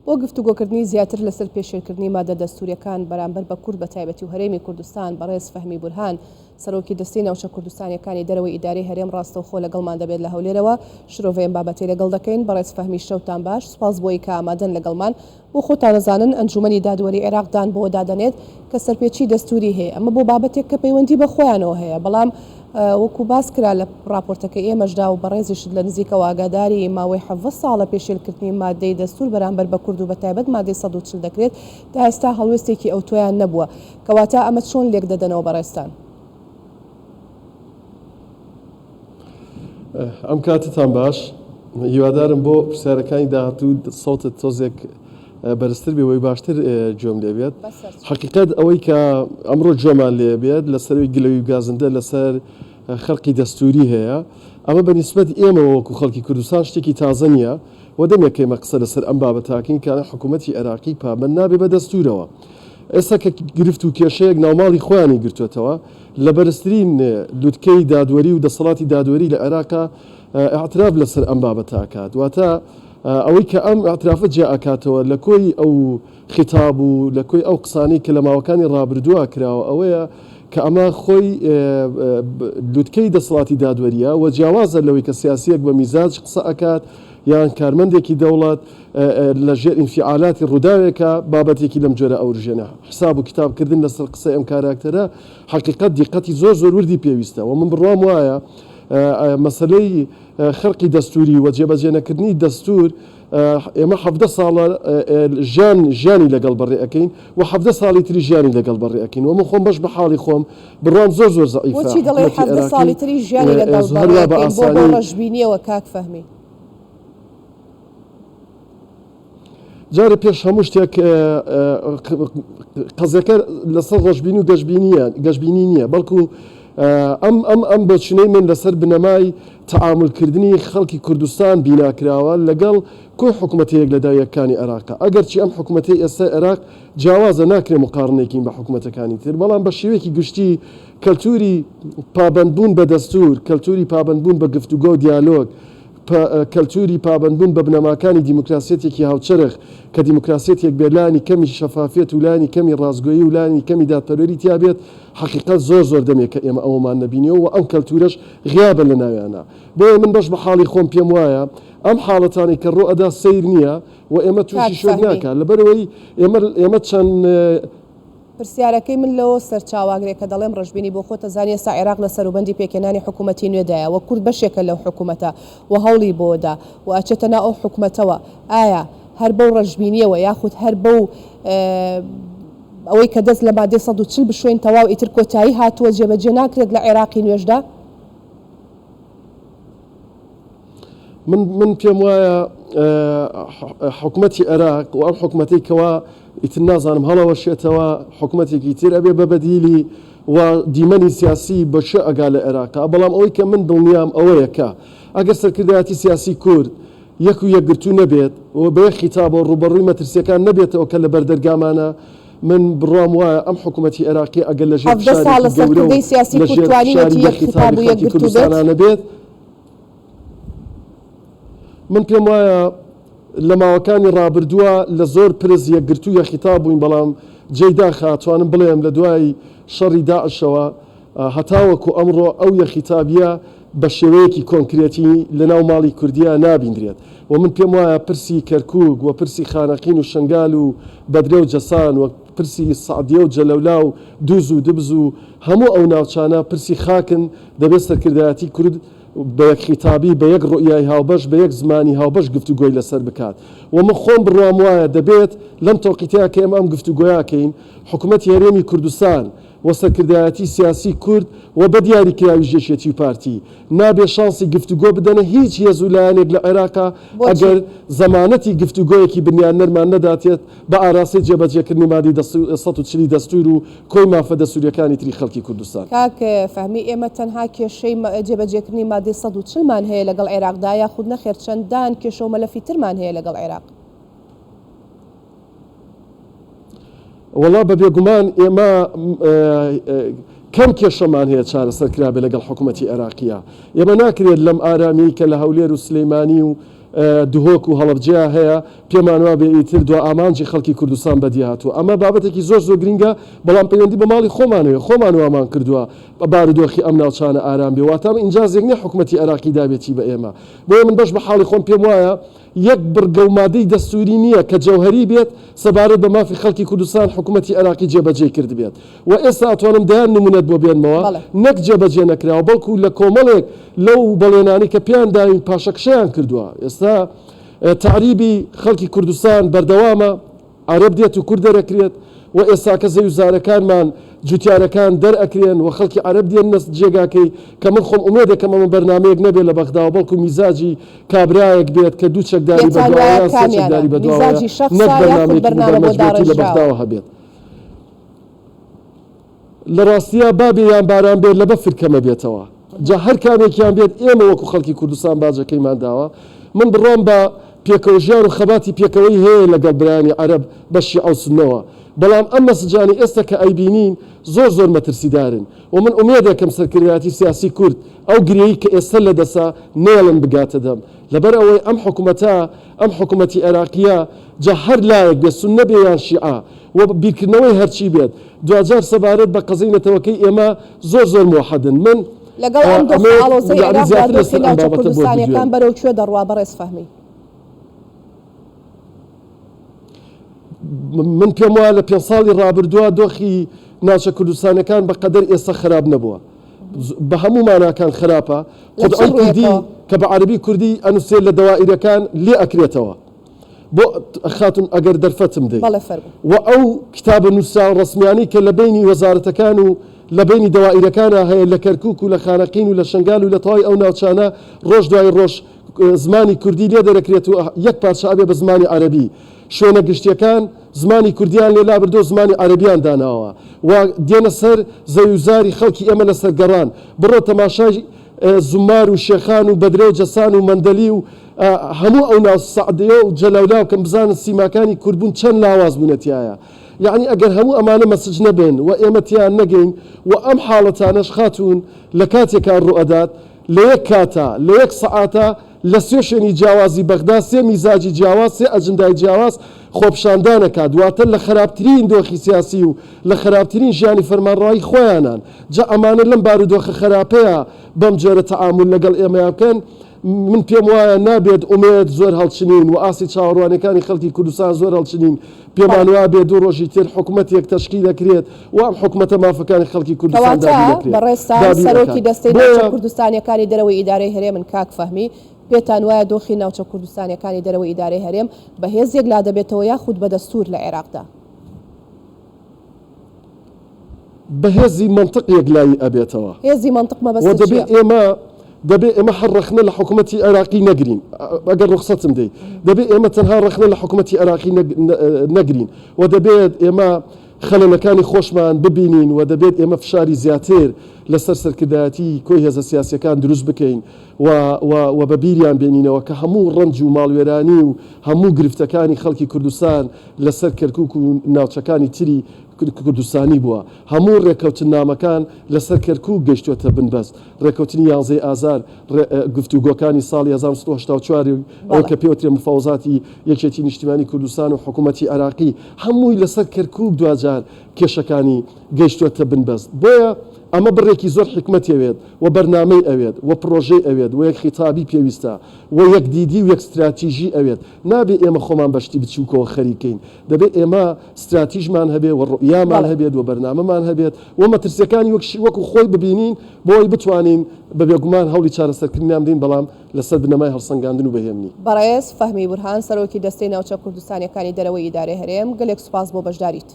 بۆ گفتوگۆکردنی زیاتر لەسەر پێشێلکردنی مادە دەستوریەکان بەرامبەر بە کورد بە تایبەتی و هەرێمی کوردستان، بەڕێز فەهمی بورهان، سەرۆکی دەستەی ناوچە کوردستانیەکانی دەرەوەی ئیدارەی هەرێم ڕاستەوخۆ لەگەڵمان دەبێت لە هەولێرەوە شرۆڤەی ئەم بابەتەی لەگەڵ دەکەین. بەڕێز فەهمی شەوتان باش، سوپاس بۆی کە ئامادەن لەگەڵمان. بۆ خۆتان ئەزانن ئەنجومەنی دادوەری عێراق دان بەوەدا دەنێت کە سەرپێچی دەستوری هەیە، ئەمە بۆ بابەتێک کە پەیوەندی بە خۆیانەوە هەیە، بەڵام وەکو باس کرا لە ڕاپۆرتەکەی ئێمەشدا و بەڕێزیشت لە نزیکەوە ئاگاداری ماوەی 17 ساڵە پێشێلکردنی مادەی دەستور بەرامبەر بە کورد و بەتایبەت مادەی 140 دەکرێت، تا ئێستا هەڵوێستێکی ئەوتۆیان نەبووە. کەواتە ئەمە چۆن لێک دەدەنەوە بەڕێزتان؟ ئەم کاتتان باش هیوادارم بۆ پرسیارەکانی داهاتوو سەوتت تۆزێک بەرزتر بێ وەی باشتر گوێم لێ بێت حقیقت ئەوەی کە ئەمڕۆ گوێمان لێ بێت لەسەروی گلەوی گازندە لەسەر خەرقی دەستوری هەیە ئەمە بە نیسبەت ئێمەوە وەکو خەڵکی کوردستان شتێکی تازە نییە و دەمێک ئێمە قسە لەسەر ئەم بابەتاکەین کە حکوومەتی عێراقی پابەند نابێ بە دەستورەوە ئێستا کە گرفت و کێشەیەک ناوماڵی خۆیانی گرتوێتەوە لە بەرزترین لوتکەی دادوەری و دەسەڵاتی دادوەری لە عێراقا ئیعتراف لەسەر ئەم بابەتە ئەکات واتە ئەوەی کە ئەم ئیعترافە جیا ئەکاتەوە لە کۆی ئەو خیتاب و لە کۆی ئەو قسانەی کە لە ماوەکانی ڕابردووە کراوە ئەوەیە کە ئەمە خۆی لوتکەی دەسەڵاتی دادوەریە و جیاوازە لەوەی کە سیاسیەک بە میزاج قسە ئەکات یان کارمەندێکی دەوڵەت لە ژێر ئینفیعالاتی ڕووداوێکە بابەتێکی لەم جۆرە ئەورژێنە حساب و کتاب کردن لەسەر قسەی ئەم کاراکتەرە حەقیقەت دیقەتی زۆر زۆر وردی پێویستە و من بڕوام وایە مەسەلەی خەرقی دەستوری و جێبەجێ نەکردنی دەستور ئێمە 17 ساڵە ژیان ژیانی لەگەڵ بەڕێ ئەکەین و 17 ساڵی تری ژیانی لەگەڵ بەڕێ ئەکەین و من خۆم بەش بە حاڵی خۆم بڕوام زۆر زۆر زەعیفە بۆچی دەڵێی حکومەتی 17 عێراقی ساڵی تری ژیانی لەگەڵ بەڕێ هەروا بە ئەکەین بۆ بەو ئاسانی ڕەشبینیەوە کاک فەهمی؟ جارێ پێش هەموو شتێک قەزیەکە لەسەر ڕەشبینی و گەشبینیە گەشبینی نییە بەڵکو ئەم ئەم ئەم بۆچونەی من لەسەر بنەمای تەعامولکردنی خەڵکی کوردستان بیناکراوە لەگەڵ کۆی حکوومەتە یەک لە دوای یەکانی عێراقە ئەگەرچی ئەم حکوومەتەی ئێستا عێراق جیاوازە ناکرێ مقارنەیەکین بە حکوومەتەکانی تر بەڵام بە شێوەیەکی گشتی کەلتوری پابەندبوون بە دەستور کەلتوری پابەندبوون بە گفتوگۆ و دیالۆگ کەلتوری پابەندبوون بە بنەماکانی دیموکراسیەتێکی هاوچەرخ کە دیموکراسیەتێک بێت لانی کەمی شەفافیەت و لانی کەمی ڕاستگۆیی و لانی کەمی دادپەروەری تیا بێت، حەقیقەت زۆر زۆر دەمێکە ئێمە ئەوەمان نەبینیوە و ئەم کەلتورەش غیابە لە ناویانا. بۆیە من بەش بە حاڵی خۆم پێم وایە ئەم حاڵەتانەی کە ڕووئەدا سەیر نییە و ئێمە کاک تووشی شۆک فەهمی. ناکات لەبەرئەوەی ئێمە ئێمە چەند پرسیارەکەی من لەوە سەرچاوەگرێ کە دەڵێم ڕەشبینی بۆ خۆت ئەزانی ئێستا عێراق لە سەروبەندی پێکهێنانی حکومەتی نوێدایە و کورد بەشێکە لەو حکومەتە و هەوڵی بۆ دا و ئەچێتە ناو ئەو حکومەتەوە ئایا هەر بەو ڕەشبینیەوە یاخود هەر بەو ئەوەی کە دەست لە مادەی 140 بشۆین تەواو ئیتر کۆتایی هاتووە جێبەجێ ناکرێت لە عێراقی نوێشدا؟ من من پێم وایە حکومەتی عێراق و ئەم حکومەتەی کەوا ئیتر نازانم هەڵەوەشێتەوە حکومەتێکی تر ئەبێ بە بەدیلی و دیمەنی سیاسی بە کوێ ئەگا لە عێراقا بەڵام ئەوەی کە من دڵنیام ئەوەیە کە ئەگەر سەرکردایەتی سیاسی کورد یەک و یەکگرتوو نەبێت و بە یەک خیتابەوە ڕووبەڕووی مەترسیەکان نەبێتەوە کە لە بەردەرگامانە من بڕوام وایە ئەم حکوومەتی عێراقی ئەگەر لە ژێر 17 ساڵە فشارێکی گەورە و سەرکردەی سیاسی لە کورد ژێر توانیوێتی فشاری بێ یەک خیتاب خیتابی و خەڵکی یەکگرتوو بێت؟ کوردستانا نەبێت من پێم وایە لە ماوەکانی ڕابردووە لە زۆر پرس یەکگرتوو یەخیتاب بووین بەڵام جێی داخە توانم بڵێم لە دوای شەڕی داعشەوە هەتاوەکو ئەمڕۆ ئەو یەخیتابیە بە شێوەیەکی کۆنکرێتی لە ناو ماڵی کوردیە نابیندرێت و من پێم وایە پرسی کەرکوک و پرسی خانەقین و شنگال و بەدرە و جەسان و پرسی سەعدیە و جەلەولا و دوز و دبز و هەموو ئەو ناوچانە پرسی خاکن دەبێت سەرکردایەتی کورد بە یەک خیتابی، بە یەک ڕوئیای هاوبەش، بە یەک زمانی هاوبەش گفتوگۆی لەسەر بکات و من خۆم بڕوام وایە دەبێت لەم تەوقیتەیا کە ئێمە ئەم گفتوگۆیە ئەکەین حکومەتی هەرێمی کوردستان و سەرکردایەتی سیاسی کورد و بە دیاریکراویش یەکێتی و پارتی نابێ شانسی گفتوگۆ بدەنە هیچ هێز و لایەنێک لە عێراقا بۆچی؟ ئەگەر زەمانەتی گفتوگۆیەکی بنیادنەرمان نەداتێت بە ئاراستەی جێبەجێکردنی مادەی 140 ی دەستوور و کۆی مافە دەستوورییەکانی تری خەڵکی کوردستان. کاک فەهمی ئێمە تەنها کێشەی جێبەجێکردنی مادەی 140 مان هەیە لەگەڵ عێراقدا یاخود نەخێر چەندان کێشە و مەلەفی ترمان هەیە لەگەڵ عێراق؟ وەڵا بە بێگومان ئێمە کەم کێشەمان هەیە چارەسەر کرابێ لەگەڵ حکوومەتی عێراقیە. ئێمە ناکرێت لەم ئارامیەی کە لە هەولێر و سلەیمانی و. دهۆک و هەڵەبجەیا هەیە، پێمان وابێ ئیتر دوا ئامانجی خەڵکی کوردستان بەدی هاتووە. ئەمە بابەتێکی زۆر زۆر گرینگە، بەڵام پەیوەندی بە ماڵی خۆمانەوەیە، خۆمان وامان کردووە بارودۆخی ئەم ناوچانە ئارام بێ، واتە ئەمە ئینجازێک نییە حکومەتی عێراقی دابێتی بە ئێمە. بۆیە من بەش بە حاڵی خۆم پێم وایە یەک بڕگە و مادەی دەستووری نییە کە جەوهەری بێت سەبارەت بە مافی خەڵکی کوردستان حکومەتی عێراقی جێبەجێی کردبێت و ئێستا ئەتوانم دەیان نموونەت بۆ بێنمەوە نەک جێبەجێ نەکراوە بەڵکو لە کۆمەڵێک لەو بەڵێنانەی کە پێیان داوین پاشەکشەیان کردووە. ئێستا تەعریبی خەڵکی کوردستان بەردەوامە، عەرەب دێت و کورد دەرەکرێت و ئێستاکە زەوی و زارەکانمان جوتیارەکان دەرئەکرێن و خەڵکی عەرەب دێننە جێگاکەی کە من خۆم ئومێدەکەم ئەمە بەرنامەیەک نەبێت لە بەغداوە بەڵکو میزاجی کابرایەک بێت کە دوو چەکداری پێتان بەدواوە وایە یان سێ کامیانە؟ چەکداری بەدواوەیە میزاجی نەک شەخسە یاخود بەرنامەیەکی بەرنامە بۆ مبەرمەج بێت و لە داڕێژراوە؟ بەغداوە هەبێت. لە ڕاستیا با بێ یان باران بێت لە بەفر کەمە بێتەوە جا هەر کامێکیان بێت ئێمە وەکو خەڵکی کوردستان باجەکەیمان داوە من بڕوام بە پێکەوەژیان و خەباتی پێکەوەی هەیە لەگەڵ برایانی عەرەب بە شیعە و سوننەوە بەڵام ئەم مەسجانەی ئێستا کە ئەیبینین زۆر زۆر مەترسیدارن و من ئومێدەکەم سەرکردایەتی سیاسی کورد ئەو گرێی کە ئێستا لە دەسە نەیەڵن بگاتە دەم لەبەر ئەوەی ئەم حکومەتە ئەم حکومەتی عێراقیە جا هەر لایەک بێت سوننە بێ یان شیعە و بیرکردنەوەی هەرچی بێت دواجار سەبارەت بە قەزیەی نەتەوەکەی ئێمە زۆر زۆر موەحەدن من لەگەڵ ئەم دۆخە ئەمەوێت ئاڵۆزەی یەعنی عێراقدا زیاتر دۆخی لەسەر ئەم ناوچە بابەتە بۆت کوردستانیەکان بدوێم. بەرەو کوێ دەڕوا بەڕێز فەهمی؟ من پێم وایە لە پێنج ساڵی ڕابردووە دۆخی ناوچە کوردستانەکان بە قەدەر ئێستا خراپ نەبووە. بە هەموو ماناکان خراپە. لە چ قوتعەی کوردی ڕوویەکەوە؟ کە بە عەرەبی کوردی ئەنووسرێت لە دەوائیرەکان لێ ئەکرێتەوە. بۆ خاتوون ئەگەر دەرفەتم دەی. بەڵێ فەرموو. وە ئەو کتابە نووسراوە ڕەسمیانەی کە لە بەینی وەزارەتەکان و لە بەینی دەوائیرەکانا هەیە لە کەرکووک و لە خانەقین و لە شەنگال و لە تەواوی ئەو ناوچانە ڕۆژ دوای ڕۆژ زمانی کوردی لێ دەرەکرێت و یەک پارچە ئەبێ بە زمانی عەرەبی. شوێنە گشتیەکان زمانی کوردیان لێ لابردووە زمانی عەرەبیان داناوە و دێنە سەر زەوی و زاری خەڵکی ئێمە لەسەر گەڕان. بڕۆ تەماشای زومار و شێخان و بەدرە و جەسان و مەندەلی و هەموو ئەو ناو سەعدیە و جەلەولا بکەن بزانن سیماکانی کوردبوون چەند لاواز بوونە تیایا. یەعنی ئەگەر هەموو ئەمانە مەسج نەبن و ئێمە تێیان نەگەین و ئەم حاڵەتانەش خاتوون لە کاتێکا ڕووئەدات لە یەک کاتا، لە یەک سەعاتا، لە سێ شوێنی جیاوازی بەغدا سێ میزاجی جیاواز، سێ ئەجندای جیاواز خۆپیشاندان ئەکات، واتە لە خەراپترین دۆخی سیاسی و لە خەراپترین ژیانی فەرمانڕەوایی خۆیانان، جا ئەمانە لەم بارودۆخە خەراپەیا بەم جۆرە تەعامول لەگەڵ ئێمەیا بکەن، من پێم وایە نابێت ئومێد زۆر هەڵچنین و ئاستی چاوەڕوانیەکانی خەڵکی کوردستان زۆر هەڵچنین، پێمان وابێت دوو ڕۆژی تر حکومەتێک تەشکیل ئەکرێت و ئەم حکومەتە مافەکانی خەڵکی کوردستان کەواتە دابین ئەکرێت بەڕێزتان دابین سەرۆکی ئەکات دەستەی ناوچە بۆیە. کوردستانیەکانی دەرەوەی ئیدارەی هەرێمن کاک فەهمی، پێتان وایە دۆخی ناوچە کوردستانیەکانی دەرەوەی ئیدارەی هەرێم بە هێز یەکلا دەبێتەوە یاخود بە دەستوور لە عێراقدا؟ بە هێزی مەنتق یەکلایی ئەبێتەوە. هێزی مەنتق و مەبەستت دەبێ چیە؟ ئێمە دەبێ ئێمە هەر ڕەخنە لە حکومەتی عێراقی نەگرین ئەگەر ڕوخسەتم دەی دەبێ ئێمە تەنها ڕەخنە لە حکومەتی عێراقی نەگرین و دەبێت ئێمە خەلەلەکانی خۆشمان ببینین و دەبێت ئێمە فشاری زیاتر لەسەر سەرکردایەتی کۆی هێزە سیاسیەکان دروست بکەین و و و بە بیریان بێنینەوە کە هەموو ڕەنج و ماڵوێرانی و هەموو گرفتەکانی خەڵکی کوردستان لەسەر کەرکوک و ناوچەکانی تری کوردستانی بووە. هەموو ڕێککەوتننامەکان لەسەر کەرکوک گەیشتووەتە بنبەست. ڕێککەوتنی یانزەی ئازار، گفتوگۆکانی ساڵی 1984 و ئەوەی کە پێوترێ مفاوەزاتی یەکێتی نیشتیمانی کوردستان و حکوومەتی عێراقی، هەمووی لەسەر کەرکوک دواجار کێشەکانی گەیشتووەتە بنبەست. بۆیە ئەمە بڕێکی زۆر حیکمەتی ئەوێت و بەرنامەی ئەوێت و پڕۆژەی ئەوێت و یەک خیتابی پێویستە و یەک دیدی و یەک ستراتیژی ئەوێت. نابێ ئێمە خۆمان بە شتی بچووکەوە خەریک کەین. دەبێت ئێمە ستراتیژمان هەبێت و ڕوئیامان هەبێت و بەرنامەمان هەبێت و مەترسیەکانی وەک وەکو خۆی ببینین بۆ ئەوەی بتوانین بە بێگومان هەوڵی چارەسەرکردنیان بدەین بەڵام لەسەر بنەمای هەڵسەنگاندن و بەهێمنی. بەڕێز فەهمی بورهان سەرۆکی دەستەی ناوچە کوردستانیەکانی دەرەوەی ئیدارەی هەرێم گەلێک سوپاس بۆ بەشداریت.